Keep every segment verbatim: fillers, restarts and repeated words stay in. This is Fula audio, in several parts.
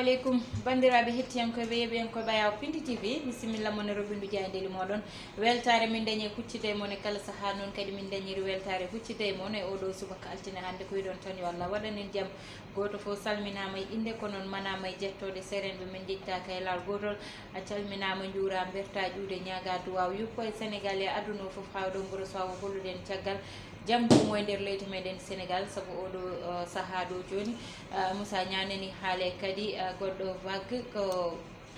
Aleykum, banndiraaɓe hettiyankooɓe, yeeɓiyankooɓe Ayaw Pindi T V, bisimilla mon e roɓindu jaayndeeli mooɗon. Weltaare min dañi e kuccide e mon e kala sahaa, noon kadi min dañiri weltaare huccide e mon e oɗo subaka altine hannde. Ko wiɗon tan, yo Allah waɗan en jam. Gooto fof salminaama e innde, ko noon manaama e jettooɗe. Serenɓe men njettaaka e laawol gootol. A calminaama, njuuraama, mbertaa ƴuude, ñaagaa duwaaw yuppo e Senegaal e aduna o fof, haa ɗo mboro so waawa hollude en caggal jam ɗum o e nder leydi meɗen Senegaal, sabu oɗo, uh, sahaa ɗo jooni, uh, Moussa Niang nani haale kadi, uh, goɗɗo vague ko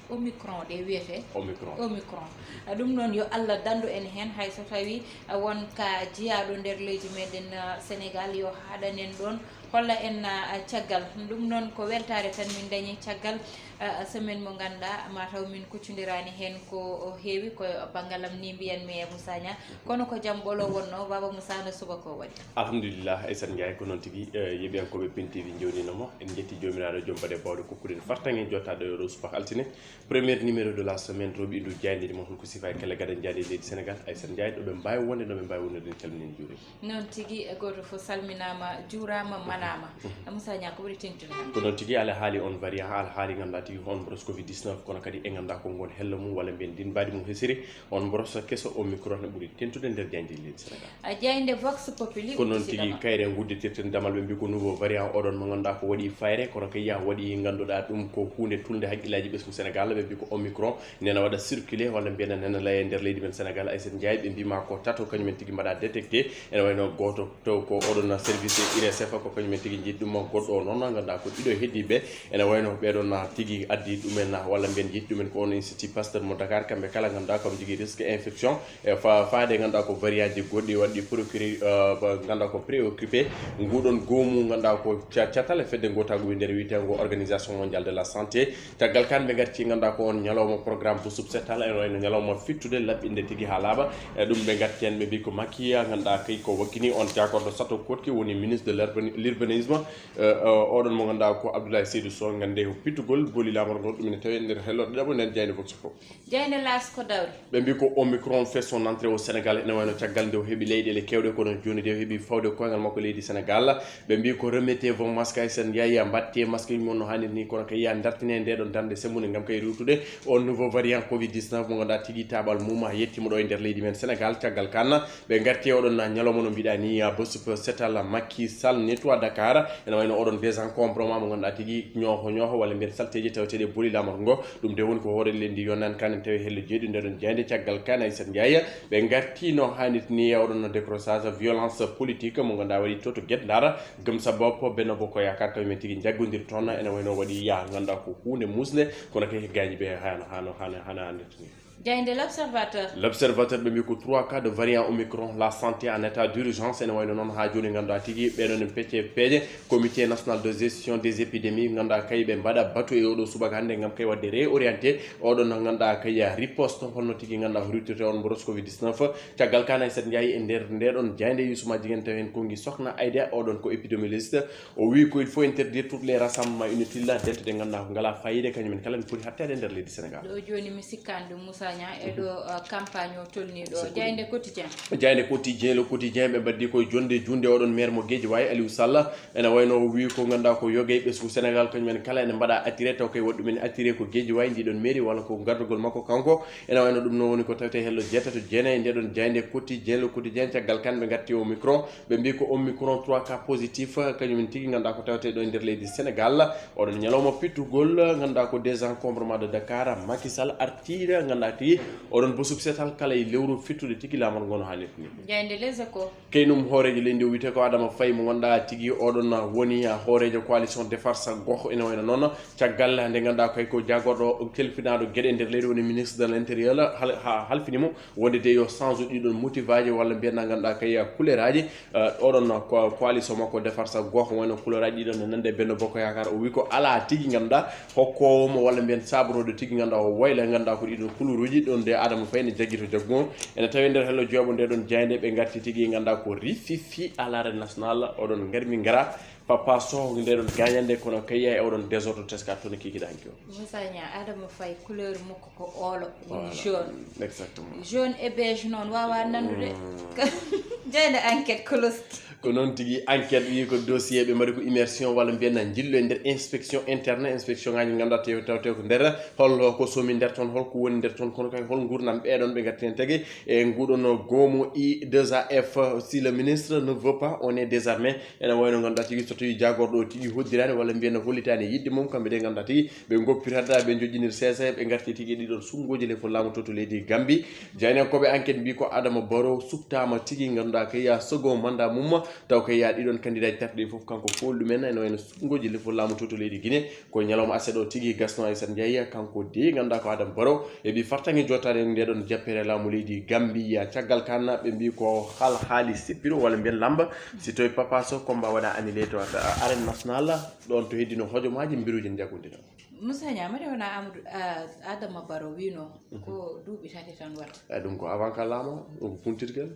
Omicron ɗe wiyete. Omicron. Omicron. Uh, ɗum noon yo Allah dandu en heen, hay so tawi, uh, won ka jiyaaɗo nder leydi meɗen, uh, Senegaal, yo haaɗan en ɗoon, holla en, uh, caggal. Ɗum noon ko weltaare tan min dañi caggal, uh, semaine mo ngannduɗaa mataw min kuccondiraani heen ko heewi, ko banngal am ni mbiyanmi e Moussa Niang. Kono ko jam ɓolo wonno, Baba Moussa, no subaka o waɗi? Alhamdulillah, Aissata Ndiaye, ko noon tigi, eh, yeeɓiyankooɓe Pin T V njewnino mo. En njetti Joomiraaɗo joom baɗe bawɗe kokkuɗen fartaŋŋe jottaade e oɗo subaka altine. Premier numéro de la semaine, roɓindu jaayndeeli mon, holko sifa e kelle gadan jaayndeeli leydi Senegaal, Aissata Ndiaye, ɗo ɓe mbaawi wonde, ɗo ɓe mbaawi wonde, en calmini en njuuri. Noon tigi, e gooto fof salminaama, juuraama, manaama. Moussa Niang, ko ɓuri teŋtude hannde? Ko noon tigi, ala haali on variant, ala haali ngannduɗaa tigi on brosse covid dix-neuf, kono kadi e ngannduɗaa ko ngon hello mum, walla mbiyen ndin mbaadi mum hesiri, on brosse keso Omicron ne ɓuri teŋtude nder jaayndeeli leydi Senegaal. A jaaynde Vox Populi. Ko noon tigi, kayre ngudditirten damal, ɓe mbi ko nouveau variant oɗon mo ngannduɗaa ko waɗi fayre, kono kay yaa waɗi ngannduɗaa ɗum ko huunde tulnde hakkillaaji ɓesngu Senegaal, ɓe mbi ko Omicron nena waɗa circulé, walla mbiyen nena laye nder leydi men Senegaal, Aissata Ndiaye, ɓe mbi ma ko tato kañum en tigi mbaɗa détecté, ene wayno gooto to ko oɗon service I R S F, ko kañum en tigi njiɗi ɗum, goɗɗo o noon ngannduɗaa ko ɗiɗo heddiiɓe, ene wayno ɓeɗon na tigi addi ɗumen na, walla mbiyen njiɗi ɗumen ko on Institut Pasteur mo Dakar, kamɓe kala ngannduɗaa kam jogii risque infection, e fa-, faade ngannduɗaa ko variant ji goɗɗi waɗɗi procuré, euh, ba ngannduɗaa ko préoccupé nguɗon goomu ngannduɗaa ko ca-, catal e fedde ngotaagu nder wiyeteengo Organisation Mondiale de la Santé. Caggal kan ɓe ngarti ngannduɗaa ko on ñalawma programme busub setal, ene wayno ñalawma fittude laɓɓinde tigi haa laaɓa. E ɗum ɓe ngarti heen ɓe mbi ko Macky ngannduɗaa kay ko wakkini on jaagorɗo sato koɗki woni ministre de l'urban-, l'urbanisme. Eh, eh, oɗon mo ngannduɗaa ko Abdoulaye Seydou Sow, ngannde ko pittugol boli laamorgol ɗum ene tawi e nder hello ɗiɗaɓo nden jaaynde Vox Pop. Jaaynde L'As ko dawri? Ɓe mbi ko Omicron fait son entrée au Sénégal, ene wayno caggal nde o heɓi leyɗeele kewɗe, kono jooni de o heɓi fawde koyngal makko leydi Senegaal. Ɓe mbi ko remettez vos masques, Aissata Ndiaye, mbatte masque uji mon no haanirta ni, kono kay yaa dartine nde ɗon darnde semmbunde ngam kay rewtude on nouveau variant covid dix-neuf mo ngannduɗaa tigi taaɓal mum yettiima ɗo e nder leydi men Senegaal. Caggal kan ɓe ngarti e oɗon ñalawma no mbiɗa ni, a, bés setal Macky Sall nettoie Dakar. Ene wayno oɗon désencombrement mo ngannduɗaa tigi ñooho ñooho walla mbiyen salteeji taweteeɗi e boli laamorgo ngo. Ɗum de woni ko hoore leydi ndi yonnaani kan en tawi hello jeeɗi nde ɗon jaaynde. Caggal kan Aissata Ndiaye ɓe ngarti no haanirta ni e oɗon décrochage violence politique mo ngannduɗaa waɗi to to Guet Ndar. Gëm sa bopp Benno Bokk Yaakaar kañum en tigi njaggondir toon, ene wayno waɗi yaa ngannduɗaa ko huunde muusnde, kono kay gaañi ɓe hano, hano, hano, hano hannirta ni. Jaaynde L'Observateur. L'Observateur ɓe mbi ko trois cas de variant Omicron, la santé en état d'urgence. Ene wayno noon haa jooni ngannduɗaa tigi ɓeɗon en pecce peeje comité national de gestion des épidémies ngannduɗaa kay ɓe mbaɗa batu e oɗo subaka hannde ngam kay waɗde réorienté oɗon ngannduɗaa kay riposte holno tigi ngannduɗaa ko ruttirte on brosse covid dix-neuf. Caggal kan Aissata Ndiaye e nder nde ɗon jaaynde Youssouma Jiguen tawi heen konngi Sokhna Aïda, oɗon ko épidémiologiste. O wi ko il faut interdire toutes les rassemblements inutiles, dentude ngannduɗaa ko ngalaa fayida, kañum en kala ne poti hatteede e nder leydi Senegaal. Ɗo jooni mi sikkaani ɗum Moussa Niang e ɗo, uh, campagne o tolni ɗo. Jaaynde Quotidien. Jaaynde Quotidien, Le Quotidien, ɓe mbaɗi koye jonde juunde oɗon maire mo Guédiawaye, Aliou Sall. Ene wayno o wi ko ngannduɗaa ko yoga e ɓesngu Senegaal, kañum en kala ene mbaɗa attiré, taw kay waɗi ɗum en attiré ko Guédiawaye ndi ɗon mairie walla ko gardagol makko kanko. Ene wayno ɗum noon woni ko tawetee hello jeetato jeenayi e nde ɗon jaaynde Quotidien, Le Quotidien, caggal kan ɓe ngarti Omicron. Ɓe mbi ko Omicron trois cas positif, kañum en tigi ngannduɗaa ko tawetee ɗo e nder leydi Senegaal. Oɗon ñalawma pittugol ngannduɗaa ko désencombrement de Dakar, Macky Sall artiiɗo ngannduɗaa tigi oɗon bosub setal kala e lewru fittude tigi laamorgo ngo no haanirta ni. Jaaynde Les Échos. Kañum hooreejo leydi o wiyetee ko Adama Faye mo ngannduɗaa tigi oɗon woni hooreejo coalition Defar sa Gox, ene wayno noon caggal nde ngannduɗaa kay ko jaagorɗo kelfinaaɗo geɗe nder leydi woni ministre de l'intérieur hal-, ha-, halfini mo wonde de yo change ɗiɗon motivaji walla mbiyen na ngannduɗaa kay couleur aji. Eh, oɗon ko coalition makko Defar sa Gox wayno couleur aji ɗiɗon ne nande Benno Bokk Yaakaar. O wi ko alaa tigi ngannduɗaa hokkoowo mo walla mbiyen saabotooɗo tigi ngannduɗaa o wayla ngannduɗaa ko ɗiɗon couleur uji. Ɗon de Adama Faye ne jaggi to jaggu o. Ene tawi nder hello jeeɓo nde ɗon jaaynde ɓe ngarti tigi ngannduɗaa ko rififi à l'arène nationale. Oɗon ngarmi ngara Papa Sow nde ɗon gaañande kono kay e oɗon désordre teska toon kikiɗa hanki o. Moussa Niang, Adama Faye couleur makko ko oolo, woni jaune. Exactement. Jaune et beige noon waawa nandude. Jaaynde Enquête ko loski. Ko noon tigi, enquête wi ko dossier ɓe mbaɗi ko immersion walla mbiyen na njillu e nder inspection interne, inspection ngaji ngannduɗaa tew tawte ko nder hol ko somi nder toon, hol ko woni nder toon, kono kay hol nguurndam ɓeeɗon ɓe ngarti heen tagi e nguɗon goomu I deux A F. Si le ministre ne veut pas, on est désarmé. Ene wayno ngannduɗaa tigi so tawi jagorɗo o tigi hoddiraani walla mbiyen hollitaani yiɗde mum, kamɓe de ngannduɗaa tigi ɓe ngoppirata ɓe joƴƴinir seese ɓe ngarti tigi ɗiɗon sunnguuji lefol laamu to to leydi Gambie. Jaynankooɓe enquête mbi ko Adama Barrow suɓtaama tigi ngannduɗaa kay ya second mandat mum, taw kay ya ɗiɗon candidat ji tati ɗi fof kanko fooli ɗumen, ene wayno suɓngooji lefol laamu to to leydi Guinée. Ko ñalawma aset o tigi gasno Aysata Ndiaye kanko de ngannduɗaa ko Adama Barrow heɓi fartaŋŋe jottaade nde ɗon jappere laamu leydi Gambia. Caggal kan ɓe mbi ko hal haali seppiro walla mbiyen lamba, si tawi Papa Sow combat waɗa annulé to arène nationale ɗon to heddino hojomaaji mbiruuji jaggude ɗon. Moussa Niang, mate wona Amadou, ah, Adama Barrow wino ko duuɓi tati tan watta. Eh, ɗum ko avant ka laama, ɗum ko kuntirgel.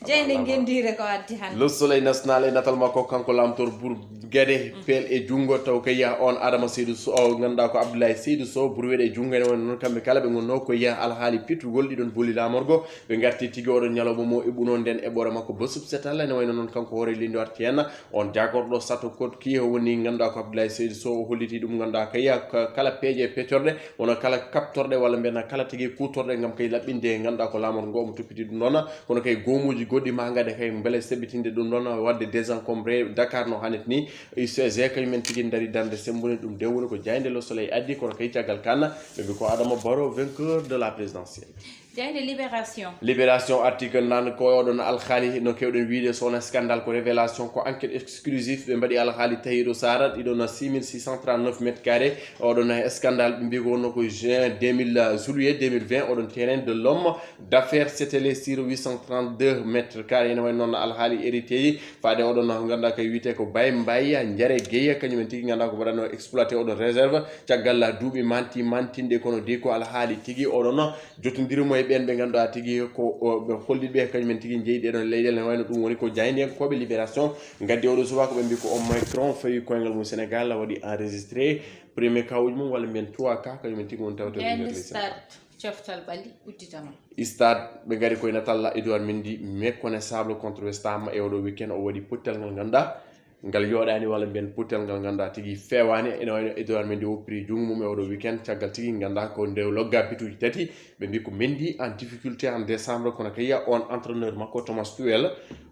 Jeyde ngendiire ko addi hannde. Le Soleil National e natal makko kanko laamtor Bourguédé, peel e junngo taw kay ya on Adama Seydou Sow, o ngannduɗaa ko Abdoulaye Seydou Sow, Bourguédé e junngo ene woni noon kamɓe kala ɓe ngonnoo ko ya alhaali pittugol ɗiɗon boli laamorgo. Ɓe ngarti tigi oɗon ñalawma mo e ɓuno nden e ɓoore makko Bosub Setal, ene wayno noon kanko hoore leydi o arti heen. On jagorɗo sato kot ki woni ngannduɗaa ko Abdoulaye Seydou Sow, o holliti ɗum ngannduɗaa kay ya ka-, kala peeje e peccorde, wona kala kaɓtorɗe walla mbiyen kala tigi kuutorɗe ngam kay laɓɓinde ngannduɗaa ko laamorgo ngo omo toppiti ɗum noon. Kono kay goomuuji goɗɗi ma ngade kay mbele seɓɓitinde ɗum noon, waɗde désencombré Dakar no hannit ni. U C G kañum en tigi ndari darnde semmbunde, ɗum de woni ko jaaynde Le Soleil addi, kono kay caggal kan ɓe mbi ko Adama Barrow vainqueur de la présidentielle. Jaaynde Libération. Libération article nan ko oɗon alhaali no kewɗen wiide sowona scandale ko révélation ko enquête exclusif ɓe mbaɗi alhaali Tahirou Sarr ɗiɗon six mille six cent trente-neuf mètres carrés. Oɗon scandale ɓe mbi ko wonno ko juin deux mille, juillet deux mille vingt, oɗon terrain de l'homme d'affaires s'étalait sur huit cent trente-deux mètres carrés. Ene wayno noon alhaali héritier faade oɗon ngannduɗaa kay wiyete ko Baye Mbaye Njare Gueye, kañum en tigi ngannduɗaa ko mbaɗano exploité oɗon réserve caggal duuɓi manti mantinɗe, kono de ko alhaali tigi oɗon jottondiri mo e ɓeen ɓe ngannduɗaa tigi ko, o, ɓe holli ɓe kañum en tigi jeyi ɗeɗon leyɗeele. Ne wayno ɗum woni ko jaayndiyankooɓe Libération ngaddi oɗo subaka, ɓe mbi ko Omicron fawi koyngal mum Sénégal, waɗi enregistré premier cas uji mum walla mbiyen trois cas kañum en tigi woni tawte e nder leydi Sénégal. Coftal ɓalli udditama. Stade, ɓe ngari koye natal Edouard Mendy méconnaissable contre West Ham e oɗo weekend, o waɗi pottal ngal ngannduɗaa ngal yooɗaani walla mbiyen pottal ngal ngannduɗaa tigi feewaani. Ene wayno Edouard Mendy woppiri junngo mum e oɗo weekend caggal tigi ngannduɗaa ko nde logga bituuji tati, ɓe mbi ko Mendy en difficulté en décembre, kono kay on entraîneur makko Thomas Tuchel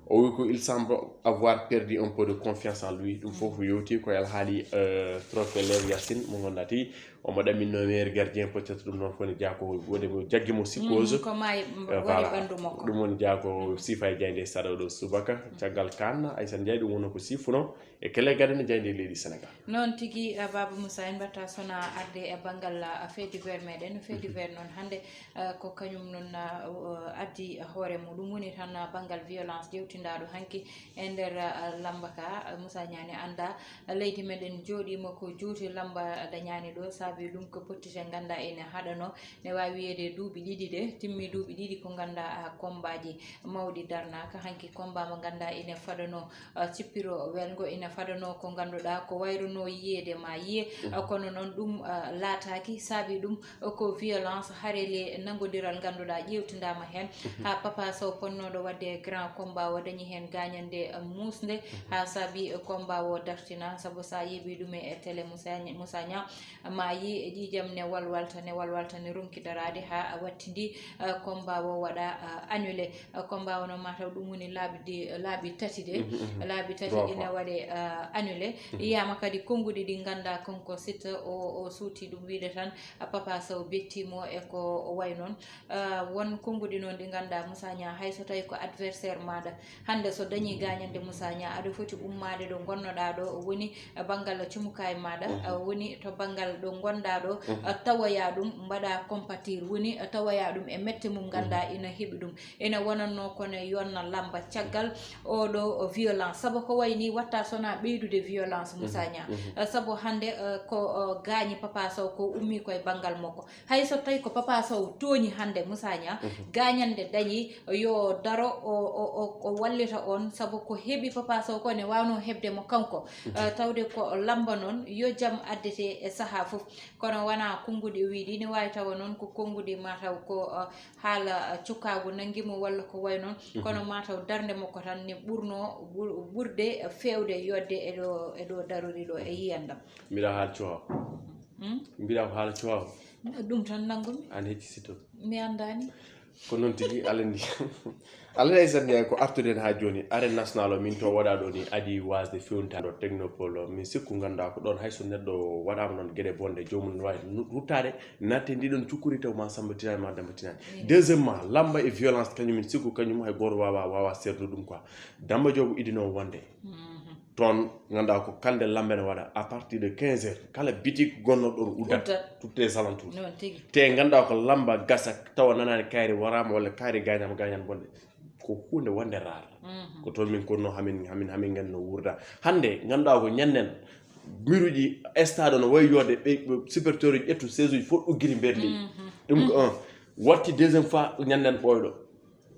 o wi ko il semble avoir perdu un peu de confiance en lui. Ɗum fof yowti koye alhaali, euh, trophée Lew Yassin mo ngannduɗaa tigi omo ɗaminno meilleur gardien, peut-être ɗum noon koni jaa ko woni mo jaggi mo sikkose. Mm, ko maayi, mm, euh, woni voilà. Ɓanndu makko. Ɗum woni jaa ko siifa e jaaynde saɗa ɗo subaka caggal kan Aysata Ndiaye, ɗum wonno ko sifuno e kele gadane jaaynde leydi Sénégal. Noon tigi, eh, Baba Moussa, en mbatta sona arde e banngal, eh, fait divers meɗen. Fait divers noon hannde, eh, ko kañum noon, eh, addi hoore mum. Ɗum woni tan, eh, banngal violence jewtindaɗo hanki e nder, eh, lamba ka, eh, Moussa Niang ne annda, eh, leydi meɗen jooɗiima ko juuti lamba dañaani ɗo, saabi ɗum ko pottite ngannduɗaa ene haɗano, ne waawi wiyeede duuɓi ɗiɗi de, timmi duuɓi ɗiɗi ko ngannduɗaa, ah, kombaaji mawɗi darnaaka. Hanki kombaa mo ngannduɗaa ene faɗano, ah, cippiro welngo, ene faɗano ko ngannduɗaa ko wayruno yiyeede ma yiye, ah, kono noon ɗum, ah, laataaki, saabi ɗum ko violence, harele nanngondiral ngannduɗaa ƴeewtindaama heen. Haa Papa Sow ponnooɗo waɗde grand combat o dañi heen gaañannde, eh, muusnde, haa saabi, eh, combat o dartina, sabu so a yeeɓii ɗum e télé Moussa Nia-, Moussa Niang, ma yi e ƴiiƴam ne walwalta, ne walwalta, ne ronki daraade haa a wattindi, eh, combat o waɗa, eh, annulé. Eh, combat o noon mataw ɗum woni laabi di-, laabi tati de. Laabi tati ina waɗe, eh, annulé. Yiyaama kadi konnguɗi ɗi ngannduɗaa kanko Siteu o, o suuti ɗum wiide tan, Papa Sow betti mo e ko wayi noon. Ah, won konnguɗi noon ɗi ngannduɗaa Moussa Niang, hay so tawi ko adversaire maaɗa, hannde so dañii gaañande Moussa Niang, aɗa foti ummaade ɗo ngonnoɗaa ɗo, woni banngal cumukaay maaɗa, ah, woni to banngal ɗo ngonɗaa ɗo, ah, tawoyaa ɗum, mbaɗaa compatir, woni, ah, tawoyaa ɗum e mette mum ngannduɗaa ina heɓi ɗum. Ina wonanno kono yonna lamba caggal oɗo violence. Sabu ko wayi ni watta sona ɓeydude violence Moussa Niang. Ah, sabu hannde, ah, ko, ah, gaañi Papa Sow ko ummi koye banngal makko. Hay so tawi ko Papa Sow tooñi hannde Moussa Niang, gaañande dañi yo daro o, o, o, o wallita on, sabu ko heɓi Papa Sow ko ne waawno heɓde mo kanko. Eh, tawde ko lamba noon, yo jam addete e sahaa fof. Kono wonaa konnguɗi o wiyi ɗi, ne waawi tawa noon ko konnguɗi, mataw ko, eh, haala, eh, cukkaagu nanngi mo walla ko wayi noon. Kono mataw darnde makko tan ne ɓurno ɓur-, ɓurde feewde yodde e ɗo, e ɗo darori ɗo e yiyandam. Mbiɗa haala cuwaawa. Hmm? Mbiɗa ko haala cuwaawa. Ɗum tan nanngumi. An hecci sitto. Mi anndaani. Ko noon tigi, Alaa ndi. Alaa ndi, Aysata Ndiaye, ko artude en haa jooni, arène nationale o, min to waɗaa ɗo ni, adii waasde fewnitaade ɗo technopole o. Min sikku ngannduɗaa ko ɗoon, hay so neɗɗo waɗaama noon geɗe bonɗe, joomum ne waawi nu-, ruttaade, naatde ndi ɗoon cukkuri taw ma Samba tinaani ma Demba tinaani. Deuxièmement, lamba e violence, kañum min sikku, kañum hay gooto waawaa, waawaa seertude ɗum quoi. Damba Joob idinoo wonde. Toon, ngannduɗaa ko kalde lamba ne waɗa à partir de quinze heures, kala bitik gonnoɗo ɗoon uddat, toutes les alentours. Noon tigi. Te ngannduɗaa ko lamba gasa, tawa nanaani kayri waraama walla kayri gaañaama gaañaan bonɗe. Ko huunde wonde raar. Ko toon min konnoo, hamin, hamin, hamin nganndi no wuurda. Hannde, ngannduɗaa ko ñannen, miruuji stade o no wayi yodde, ɓe, ɓe supporteur uji ƴettu siège uji fof uggiti mbeer leydi. Ɗum ko un. Watti deuxième fois, ñannen ɓooyɗo.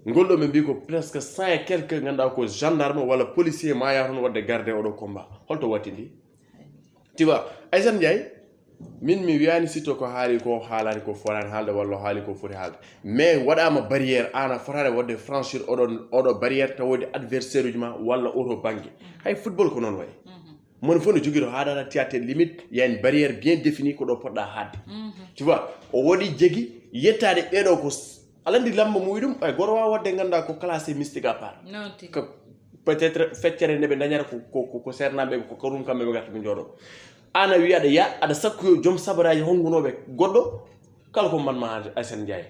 Ngol ɗo ɓe mbii ko presque cent et quelques, ngannduɗaa ko gendarme walla policier maaya toon waɗde garde oɗo combat. Holto watti ndi? Tu vois, Aysata Ndiaye, min mi wiyaani sitto ko haali ko haalaani ko fotaani haalde walla o haali ko foti haalde. Mais waɗaama barrière, aan a fotaani waɗde franchir oɗo, oɗo barrière taw woodi adversaire uji ma walla oto bannge. Hay football ko noon wayi. Mon fof no jogii to haadata théâtre limite, il y a une barrière bien définie ko ɗo poɗɗa haadde. Tu vois, o waɗi jegi yettaade ɓeeɗo ko s-, aɗa anndi lamba muuyi ɗum, ay gooto waawa waɗde ngannduɗaa ko classé mystique à part. Noon tigi. Ko peut-être feccere nde ɓe dañata ko, ko, ko, ko seernaaɓe, ko, ko ɗum kamɓe ɓe ngarta ɓe njooɗo. Aan a wiya aɗa ya, aɗa sakkoyo joom sabaraaji honngunooɓe goɗɗo, kala ko mbaɗ ma Aysata Ndiaye.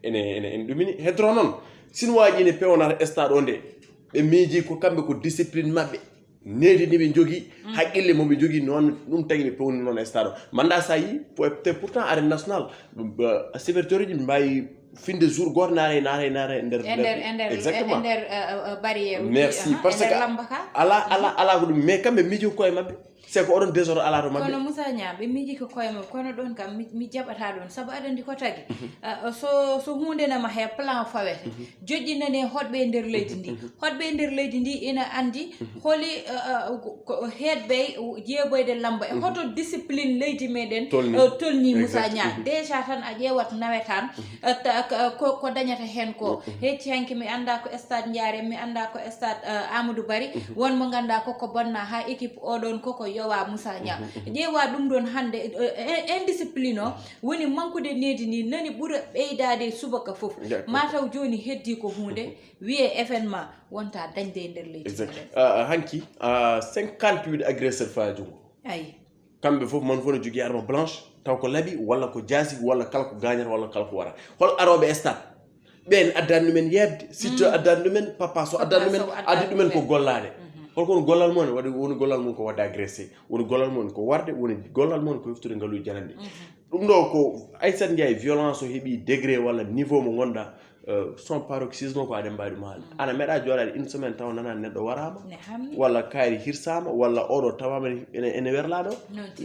Ene, ene, ene ɗumini. Hedoro noon, sinwaaji ne pewnata stade o nde, ɓe miiji ko kamɓe ko discipline maɓɓe. Needi ndi ɓe njogii, haqqille mo ɓe njogii noon, ɗum tagi ɓe pewni noon e stade o. Manda sa yi, po-, te pourtant arène nationale, ba, supporteur uji mbaawi finde jour gooto naata e, naata e, naata e nder, e nder, e nder, exactement, e nder, eh, eh, barrière uji, merci, aha, parce que lamba ka. Ala, ala, ala ko ɗum, mais kamɓe miiji ko koye maɓɓe. C'est ko oɗon désordre ala to maɓɓe. Kono Moussa Niang, ɓe miiji ko koye maɓɓe, kono ɗon kam mi, mi jaɓataa ɗon, sabu aɗa anndi ko tagi. Ah, so, so huunde nama he plan fawete, joƴƴinane hoɗɓe e nder leydi ndi. Hoɗɓe e nder leydi ndi ina anndi holi, eh, eh, ko, ko heedɓe jeeboyde lamba. E hoto discipline leydi meɗen, tolni, eh, tolni Moussa Niang. Déjà tan a ƴeewat nawetaan, eh, ta-, ka-, ko, ko dañata heen ko. Hecci hanki mi annda ko stade Ndiarème, mi annda ko stade, eh, Amadou Barry. Won mo ngannduɗaa koko bonna haa équipe oɗon koko yowa Moussa Niang. Ƴeewa ɗum ɗon hannde, eh, eh, indiscipline o woni mankude needi ndi nani ɓura ɓeydaade subaka fof. Mataw jooni heddi ko huunde, wiye événement wonta dañde e nder leydi meɗen. Ah, ah, hanki, ah, cinquante-huit agresseur faa junngo. Ayi. Kamɓe fof, mon fof no jogii arme blanche, taw ko laɓi, walla ko jaasi, walla kala ko gaañata, walla kala ko wara. Hol arooɓe stade? Ɓeen addani ɗumen yeeɓde, sitto addani ɗumen, Papa Sow addani ɗumen, addi ɗumen ko gollaade. Hol kono gollal mon? Waɗi woni gollal mum ko waɗde agressé, woni gollal mon ko warde, woni gollal mon ko heftude ngaluuji jananɗi. Ɗum ɗo ko Aysata Ndiaye, violence o heɓi degré walla niveau mo ngonɗa, euh, son paroxysme ko aɗen mbawi ɗum haalde. Ana meeɗa jooɗaade une semaine taw nana neɗɗo waraama, walla kaari hirsama, walla oɗo tawama ene, ene werla ɗo.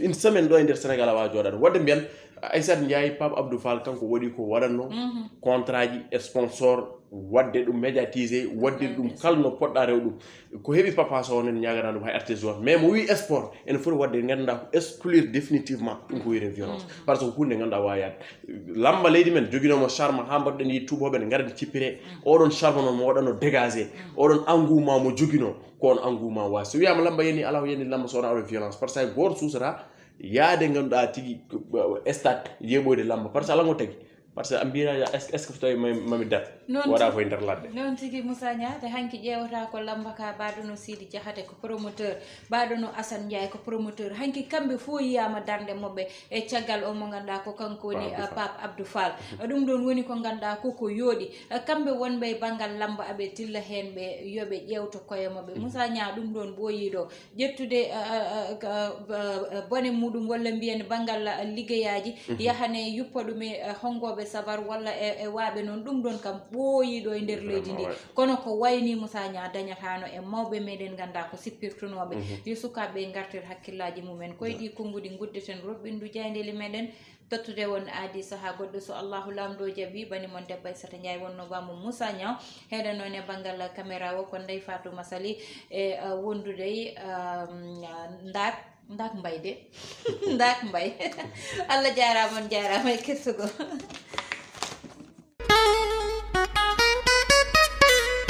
Une semaine ɗo e nder Sénégal a wawa jooɗaade. Wadde mbiyen Aysata Ndiaye, Pape Abdou Fall kanko waɗi ko waɗatno, contrat ji, sponsor, wadde ɗum médiatisé, wadde ɗum kala no poɗɗa rew ɗum. Ko heɓi Papa Sow nen ñagana ɗum hay artiste o. Mais mo wi sport, ene foti wadde ganduɗa ko exclure définitivement ɗum ko wiyete violence. Parce que ko hunde ganduɗa wawa yaade. Lamba leydi men joguinomo charme ha mbaɗɗen yi tubaɓe ne ngara ne cippire. Oɗon charme noon mo waɗano dégagé. Oɗon engouement mo joguino, ko on engouement wasi. So wiyama lamba yani, ala ko yani lamba so wona oɗo violence. Parce que hay goto suusata yaade ganduɗa tigi, eh, stade yeɓoyde lamba. Parce que ala ngo tagi. Parce que a mbiyata est-ce que, est-ce que so tawi mami, mami dat waɗa koye nder ladde. Noon tigi Moussa Niang, te hanki ƴeewata ko lamba ka, baɗo no Sidi Diakhaté ko promoteur, baɗo no Assane Ndiaye ko promoteur. Hanki kamɓe fof yiyama darde mobɓe e caggal o mo ganduɗa ko kanko woni, eh, Pape Abdou Fall. Ɗum ɗon woni ko ganduɗa ko ko yooɗi. Eh, kamɓe wonɓe e banngal lamba aɓe tilla heen ɓe yoɓe ƴeewto koye mabɓe. Moussa Niang, ɗum ɗon ɓooyi ɗo. Ƴettude, eh, eh, eh, ka, eh, eh, bone muɗum walla mbiyen banngal, eh, liggeyaaji, yahane yuppa ɗum e, eh, honngoɓe Sabar walla e, e waaɓe noon, ɗum ɗoon kam ɓooyii ɗo e nder leydi ndi. Kono ko wayni Moussa Niang dañataano e mawɓe meɗen, nganndaa ko sippirtunooɓe. Yo sukaaɓe ɓe ngartir hakkillaaji mumen. Koye ɗi konnguɗi nguddeten roɓɓindu jayndeli meɗen, tottude won aadi sahaa goɗɗo, so Allahu Laamɗo jaɓi. Bani mon debbo Aissata Ndiaye wonno bamum Moussa Niang. Heɗen noon e banngal caméra o ko Ndeye Fatou Massaly e, uh, wondude e, um, Ndak, Ndak Mbaye de. Ndak Mbaye. Allah jaaraama, on jaaraama e kettugol.